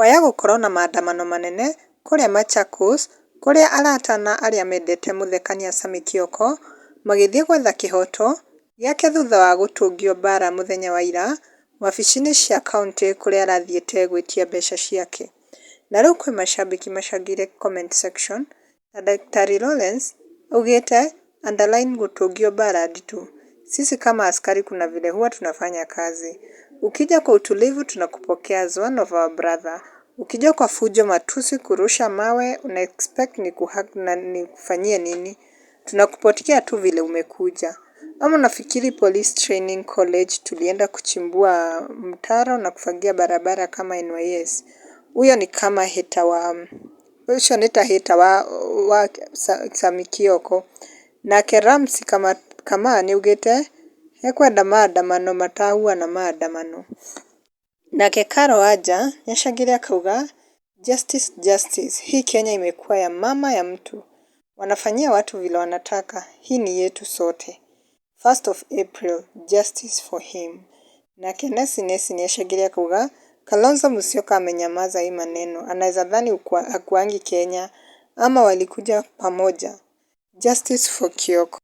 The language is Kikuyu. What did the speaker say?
Kwaya gũkorwo na maandamano manene kũrĩa Machakos kũrĩa arata na arĩa mendete mũthekania Sammy Kioko magĩthiĩ gwetha kĩhoto gĩake thutha wa gũtũngio mbara mũthenya wa ira wabici-inĩ cia kauntĩ kũrĩa arathiĩte gwĩtia mbeca ciake. Na rĩu kwĩ macambĩki macangĩire comment section na Daktari Lawrence augĩte underline gũtũngio mbara nditũ. Sisi kama askari kuna vile huwa tunafanya kazi. Ukija kwa utulivu tunakupokea as one of our brother. Ukija kwa fujo, matusi, kurusha mawe, una expect nikuhug na nikufanyie nini? Tunakupokea tu vile umekuja. Ama unafikiri Police Training College tulienda kuchimbua mtaro na kufagia barabara kama NYS? Huyo ni kama hater wa ũcio nĩ ta hater wa Sammy Kioko. Nake Ramsey Kama nĩaugĩte ekwenda maandamano matahuana maandamano. Nake Carol Wanja nĩacangĩire akauga justice justice, hii Kenya imekuwa ya mama ya mtu, wanafanyia watu vile wanataka, hii ni yetu sote. 1st of April, justice for him. Nake Nesi Nesi nĩacangĩire akauga Kalonzo Musyoka amenyamaza hii maneno, anaweza dhani hakuangi Kenya ama walikuja pamoja. Justice for Kioko.